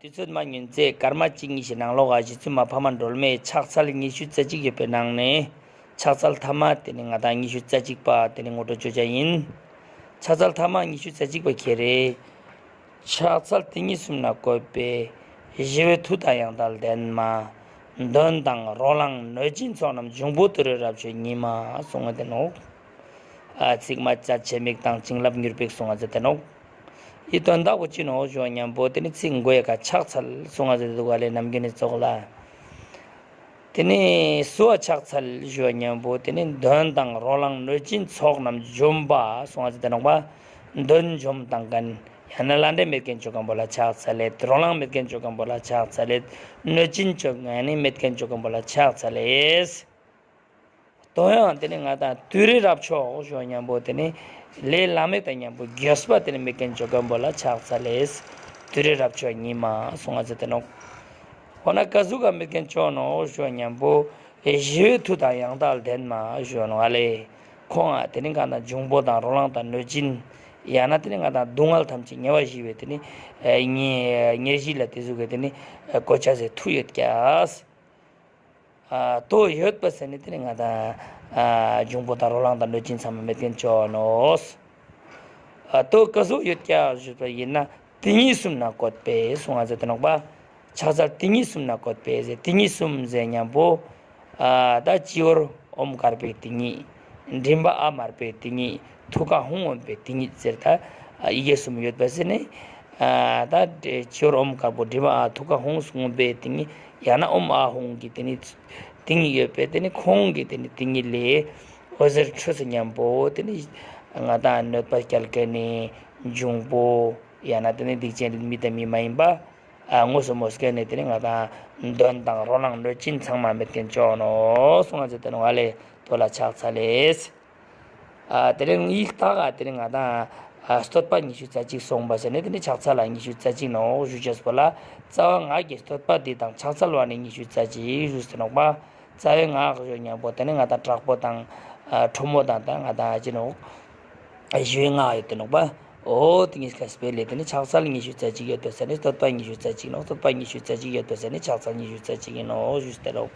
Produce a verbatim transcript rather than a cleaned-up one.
དུས་ཚོད་མ་ཉུང་ཚེ་སྐར་མ་གཅིག་གཉིས་ཤིག་ནང་ལོགས་ཀ་གཞི་ཚུལ་མ་ཕ་མ་སྒྲོལ་མའི་ཕྱག་འཚལ་ཉི་ཤུ་རྩ་གཅིག་ཡོད་པའི་ནང་ནས་ཕྱག་འཚལ་ཐ་མ་དེ་ནི་ང་དང་ཉི་ཤུ་རྩ་གཅིག་པ་དེ་ནི་ངོ་སྤྲོད་བྱེད་ཡ་ཡིན། ཕྱག་འཚལ་ཐ་མ་ཉི་ཤུ་རྩ་གཅིག་པ་ཁྱེད་རེད། ཕྱག་འཚལ་དེ་ཉིད་གསུམ་ན་བཀོད་པའི། ཞི་བའི་མཐུ་དང་ཡང་དག་ལྡན་མ། གདོན་དང་རོ་ལངས་གནོད་སྦྱིན་ཚོགས་རྣམས་འབྱུང་པོ་དུ་རུ་རབ་མཆོག་ཉིད་མ་གསུང་བ་དེ་ནོག། ཨ་ཚིག་མ་བཅད་ཆེ་མིག་དང་བྱིན་རླབས་མྱུར་བའི་གསུང་བ་ཟེར་དེ་ནོག། ཡི་དོན་དག་པོ་ཅི་ནོག་ཞུ་བ་མཉམ་པོ་དེ་ནི་ཚིག་མགོ་ཡ་ཀ་ཕྱག་འཚལ་གསུང་བ་ཟེར་དེ་འདུག་ག་ལས་ནམ་རྒྱུན་ནི་ཙོག་ལ། དེ་ནས་བསུ་བ་ཕྱག་འཚལ་ཞུ་བ་མཉམ་པོ་དེ་ནས་གདོན་དང་རོ་ལངས་གནོད་སྦྱིན་ཚོགས་རྣམས་འཇོམས་པ་གསུང་བ་ཟེར་ཏེ་ནོག་པ། གདོན་འཇོམས་དང་ཀན། ཡང་ན་ལྷ་འདྲེ་མེད་མཁན་ཆོ་གམ་པོ་ལ་ཕྱག་འཚལ་ལེ། རོ་ལངས་མེད་མཁན་ཆོ་གམ་པོ་ལ་ཕྱག་འཚལ་ལེ། གནོད་སྦྱིན་ཆོ་ཡང་ནི་མེད་མཁན་ཆོ་གམ་པོ་ལ་ཕྱག་འཚལ་ལེ། དོན་ཡང་དེ་ནི་ང་དང་དུས་རེ་རབ་མཆོག་ཞུ་བ་མཉམ་པོ་དེ་ནི་ལས་བླ་མེད་དང་མཉམ་པོ་འགྱོད་པ་དེ་ནི་མེད་མཁན་ཆོ་གམ་པོ་ལ་ཕྱག་འཚལ་ལེ། དུས་རེ་རབ་མཆོག་ཉིད་མ་གསུང་བ་ཟེར་ཏེ་ནོག། འོ་ན་ཀ་ཟུག་ག་མེད་མཁན་ཆོ་ནོག་ཞུ་བ་མཉམ་པོ། ཞི་བའི་མཐུ་དང་ཡང་དག་ལྡན་མ་ཞུ་བ་ནོག་ཨ་ལེ། ཁོང་ང་དེ་ནི་གང་དང་འབྱུང་པོ་དང་རོ་ལངས་དང་གནོད་སྦྱིན། ཡང་ན་དེ་ནི་གང་དང་སྡུག་བསྔལ་ཐམས་ཅད་ཉེ་བར་ཞི་བའི་དེ་ནི། ཉེ་ཉེར་ཞི་ལ་དེ་ཟུག་གི་དེ་ནི་གོ་ཆ་ཟེར་མཐུ་ཡོད་ཀྱག། དོ་ཡོད་པ་ཟེར་ནི་དེ་ནི་ང་དང་། འབྱུང་པོ་དང་རོ་ལངས་དང་གནོད་སྦྱིན་ཚང་མ་མེད་མཁན་ཆོ་ནོག། ཨ་ཏོ་ཀ་ཟུག་ཡོད་ཀྱག་ཞུས་པ་ཡིན་ན་དེ་ཉིད་གསུམ་ན་བཀོད་པས་གསུང་བ་ཟེར་ཏེ་ནོག་པ། ཕྱག་འཚལ་དེ་ཉིད་གསུམ་ན་བཀོད་པས་ཟེར་དེ་ཉིད་གསུམ་ཟེར་མཉམ་པོ། ཨ་ད་སྤྱི་བོར་ཨོཾ་དཀར་པོའི་དེ་ཉིད། མགྲིན་པ་ཨ་དམར་པོའི་དེ་ཉིད། ཐུགས་ཀ་ཧཱུྃ་འོད་པའི་དེ་ཉིད་ཟེར་ད། ཡི་གེ་གསུམ་ཡོད་པ་ཟེར་ནས། ཨ་ད་སྤྱི་བོར་ཨོཾ་དཀར་པོ་མགྲིན་པ་ཨ་ཐུགས་ཀ་ཧཱུྃ་འོད་པའི་དེ་ཉིད། ཡང་ན་ཨོཾ་ཨཱཿཧཱུྃ་གི་དེ་ཉིད། དེ་ཉིད་ཡོད་པས་དེ་ནི་ཁོང་གི་དེ་ནི་དེ་ཉིད་ལས་འོད་ཟེར་འཕྲོས་སུ་མཉམ་པོ་དེ་ནི་ང་དང་གནོད་པ་བསྐྱལ་མཁན་ནི་འབྱུང་པོ་ཡང་ན་དེ་ནི་སྡིག་ཅན་མི་དང་མི་མ་ཡིན་པ་ཨ་དངོས་སུ་མོས་མཁན་ནི་དེ་ནི་ང་དང་གདོན་དང་རོ་ལངས་གནོད་སྦྱིན་ཚང་མ་མེད་མཁན་ཆོ་ནོག་གསུང་བ་ཟེར་ཏེ་ནོག་ཨ་ལེ། དོ་ལ་ཕྱག་འཚལ་ལེ། ཨ་དེ་རིང་ཡིག་ཐག་ག་དེ་རིང་ང་དང་ཨ་བསྟོད་པ་ཉི་ཤུ་རྩ་གཅིག་གསུངས་པ་ཟེར་ནས་དེ་ནི་ཕྱག་འཚལ་ལ་ཉི་ཤུ་རྩ་གཅིག་ནོག་ཞུ་ཅེས་པོ་ལ་རྩ་བ་ང་གི་བསྟོད་པ་འདི་དང་ཕྱག་འཚལ་བ་ནི་ཉི་ཤུ་རྩ་གཅིག་ཞུས་ཏེ་ནོག་པ། རྩ་བའི་སྔགས་ཞུ་མཉམ་པོ་དེ་ནི་ང་དང་དྲག་པོ་དང་ཨ་ཁྲོ་མོ་དང་དང་ང་དང་ཨ་ཅི་ནོག་ཞུ་བའི་སྔགས་ཡོད་དེ་ནོག་པ། འོ་དེ་ཉིད་ཀ་སྤེལ་ལས་དེ་ནི་ཕྱག་འཚལ་ཉི་ཤུ་རྩ་གཅིག་ཡོད་པ་ཟེར་ནས་བསྟོད་པ་ཉི་ཤུ་རྩ་གཅིག་ནོག། བསྟོད་པ་ཉི་ཤུ་རྩ་གཅིག་ཡོད་པ་ཟེར་ནས་ཕྱག་འཚལ་ཉི་ཤུ་རྩ་གཅིག་ཡིན་ནོག་ཞུས་ཏེ་ནོག།